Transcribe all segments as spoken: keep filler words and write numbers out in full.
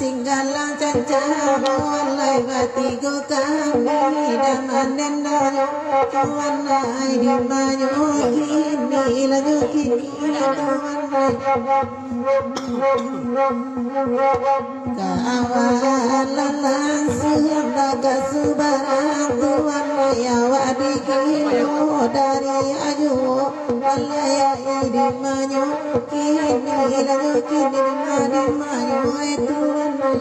Tinggalan cancang, walai batigo kami, daman den nyo, tuan ai di manyo, kini lanyo kini, tuan ai. Ka awalan lansuang, ka subarang, tuan ai, awak dikilo dari ajo, walai ai di manyo, kini lanyo kini, di ma-, di manyo, ai tuan ai.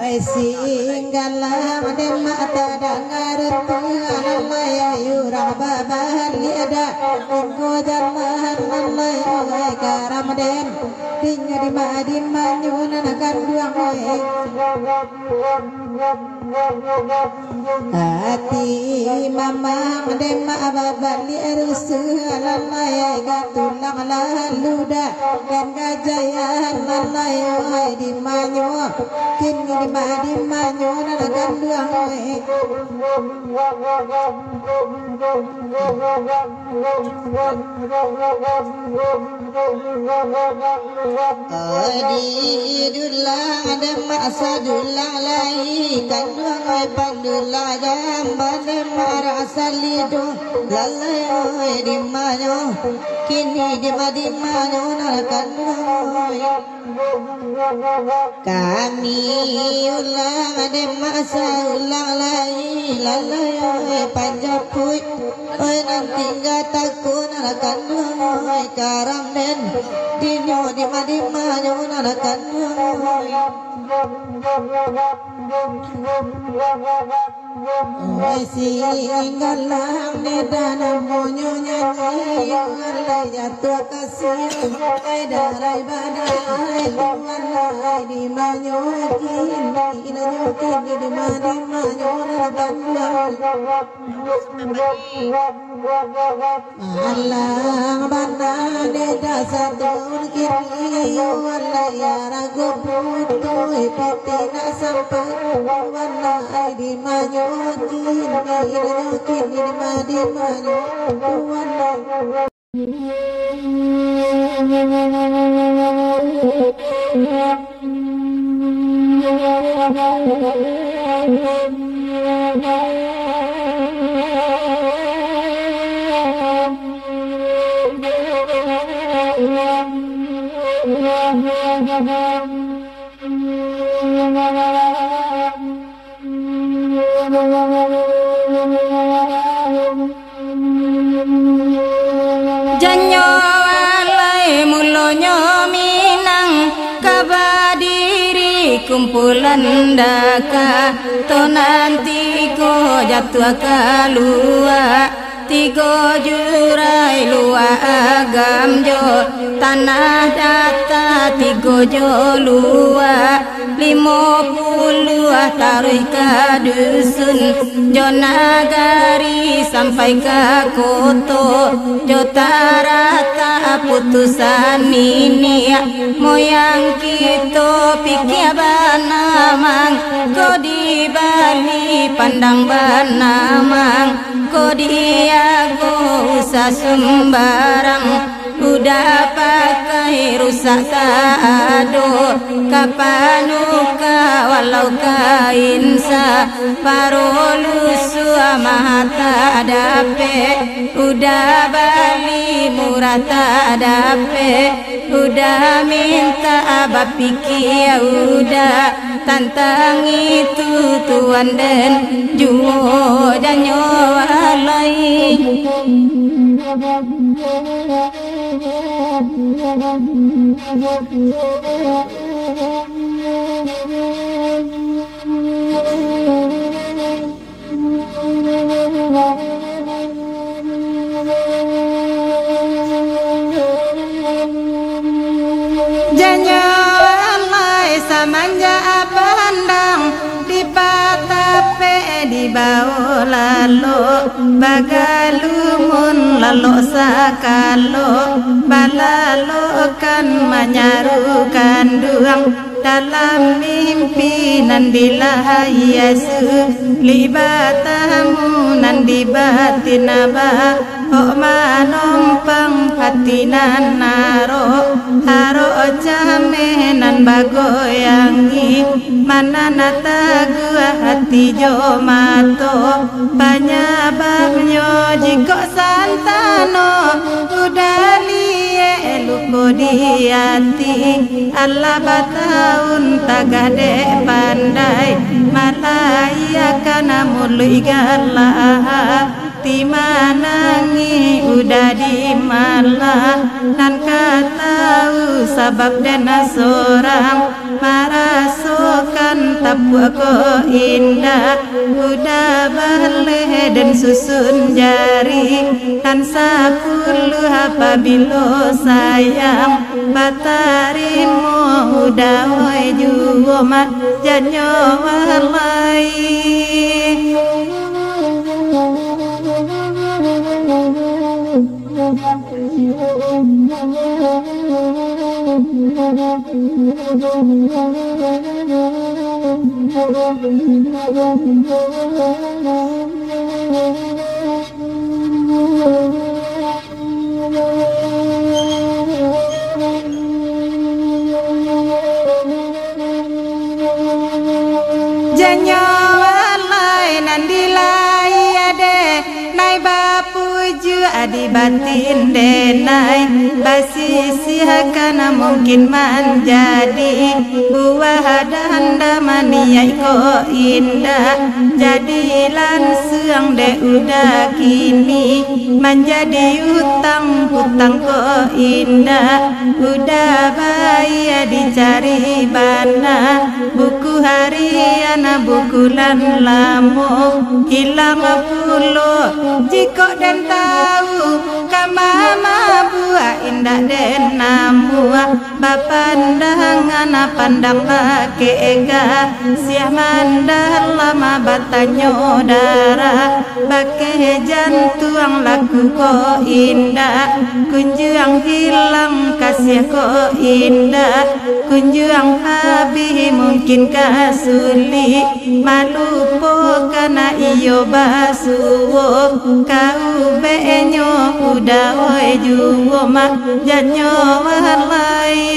Oi, singgalang demak tadanga tu, alalai urang babaliak dak, tinggo jalan lalai, oi, karam den, dinyo di ma-, di manyo nan kanduang, oi. Ati mamang demak babaliak rusuh, alalai gatulang lalu dak, den gajayan lalai, oi, di manyo, kini di ma-, di manyo nan kanduang, oi. Oi, di dulang demak sadulang lai, kanduang oi pandulang jamban demak rasa lido, lalai oi di manyo, kini di ma-, di manyo nan kanduang oi. Kami ulang demak saulang lai, lalai oi panjapuik, oi nan tingga takun nan kanduang oi, karam den, dinyo di ma-, di manyo nan kanduang oi. Oi, singgalang neda namonyo nyanyi, yo alai jatuah kasih, ai darai badai, ai tuan ai di manyo kini, inanyo kini di ma-, di manyo nan kanduang. Alang bana neda satahun kini, yo alai arago putuih, piti nak sampai, tuan ai di manyo kini, inanyo kini di ma-, di manyo, tuan ai. Janyo alai mulonyo Minang ka badiri kumpulan daka, to nanti ko jatuah kalua. Tigo jurai luak agam jo tanah data, tigo jo luak limo puluah taruih ka dusun, jo nagari sampai ka koto, jo taratak putusan niniak moyang kito. Pikia bana mang, ko di Bali pandang bana mang. Ko di ago usah sumbarang, udah pakai rusak tak ado, ka panuka walau kain sa, paro lusuah maha tak dapek, udah bali murah tak dapek. Udah mintak bapikia, udah tantang itu tuan den juo janyo alai. Janyo alai samanjak pandang, dipatapek dibao lalok, bagalumun lalok sakalo, balalokan manyaru kanduang. Dalam mimpi nan dilahai Yesus, li batamu nan di batin Aba, Kok manompang hati nan arok, arok cameh nan bagoyangi, mananah taguah hati jo mato. Panyababnyo jikok santano, udah liek luko di ati. Alah batahun tagah dek pandai, malaiakan muluik galak. Ti manangih udah di malah, nan ka tahu sabab den sorang, marasokan tapuak ko indak, udah baleh den susun jari, nan sapuluah apabilo sayang, batarimo udah oi juo mak janyo walai. Janyo alai nan dilai ade, nai bapujuak di batin denai, basisiakan mungkin manjadi buah danda maniai ko indak, jadi lansuang dek udah kini. Manjadi utang, utang ko indak, udah bayia dicari bana. Buku harian, buku nan lamo, hilang pulo. Jikok den tahu, kama mabuak indak den namuah. Bapandangan pandang lakek ega, siah mandalam batanyo darah. Bakeh jantuang laku ko indak, kunjuang hilang kasiah ko indak, kunjuang habih mungkin ka sulik, malupokan iyo basuo, ka ubeknyo udah oi juo mak janyo walai.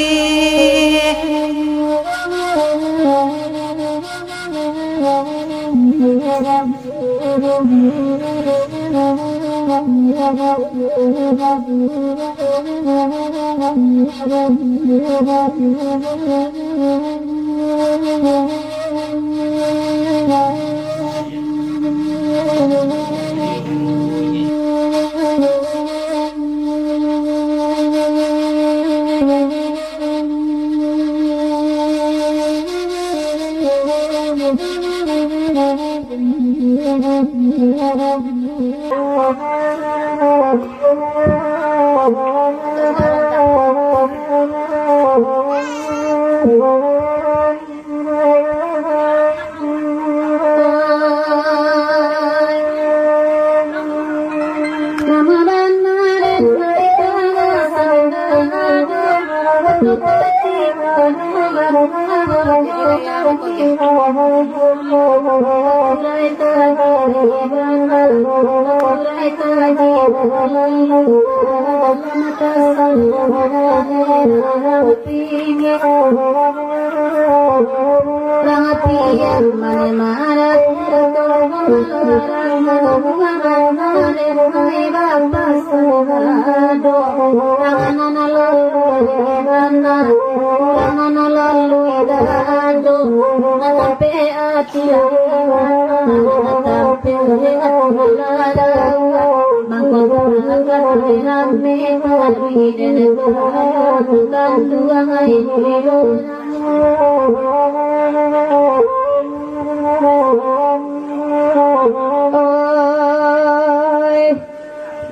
Oi,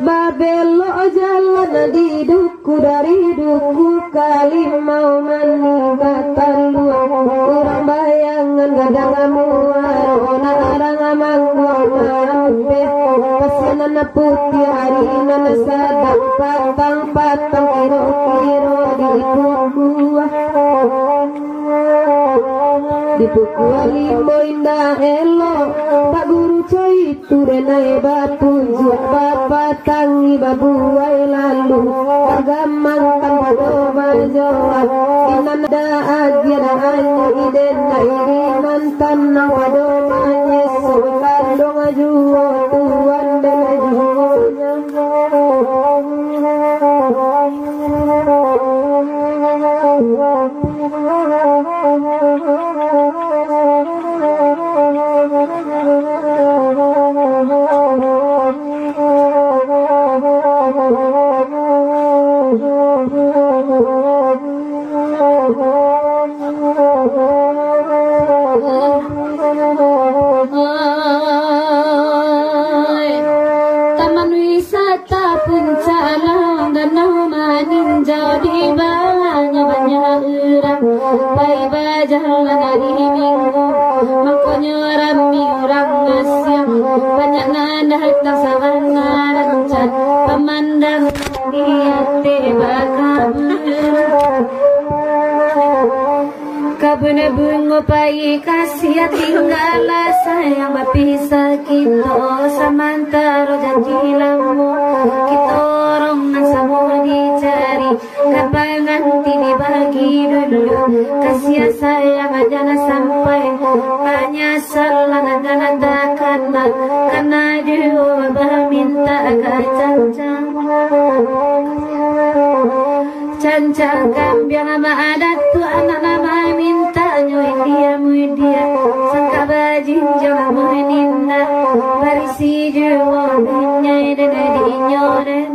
babelok jalan di duku, dari duku ka limau manih ka taluang. Urang bayangan gadang muaro, nak arang mangguang mampeh. Pasinan putiah ari nan sadang patang-patang, kiro-kiro di duku. Di pukua limo indak elok, Pak Guru Coitu denai batunjuak, Bapak Patangi babuai lalu, bagamang tanpa doh bajoa. Inan da agiah da anyo iden da irinan tanang pado manyeso, kanduang juo tuan den juo nyo. Taman wisata Puncak Lawang Danau Maninjau, di bawah nyo banyak urang pai bajalan ari Minggu, mangkonyo rami urang masiang, banyak nan datang sabana rancak, pamandangan di ateh bakabun. Kabun bungo pai kasiah, tinggalah sayang bapisah kito, samantaro janji lamo kito, rombongan samo dicari, ka panganti dibagi dulu. Kasiah sayang jan sampai, panyasalan jan takana, kana juo bamintak ka cancang. Cancang kambiang amak adat tu, anak nan mamintaknyo india mudia, sangka bajinjang lamuah indak, barisi juo bunyai den dinyo den.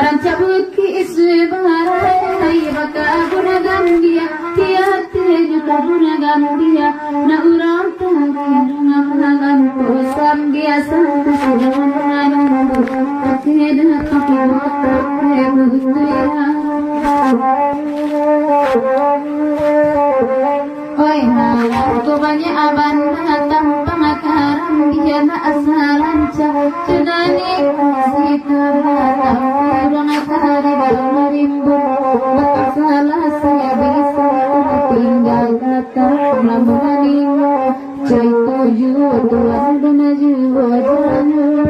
Rancak bukik subarai, bakabun gambia, tiateh jo kabun gambia, nak urang tadi danga malam tu, sambia santu sudah manunggu, tapi datang kito pakai butuh. Oi, malam tu banyak bana tampang, karambia nak salanca. Cenani si tabatang, urang tadi baru marimbun. Batang salasai bisa, tingga kata lamun nimo. Cai tuju tuan dan juo janyo.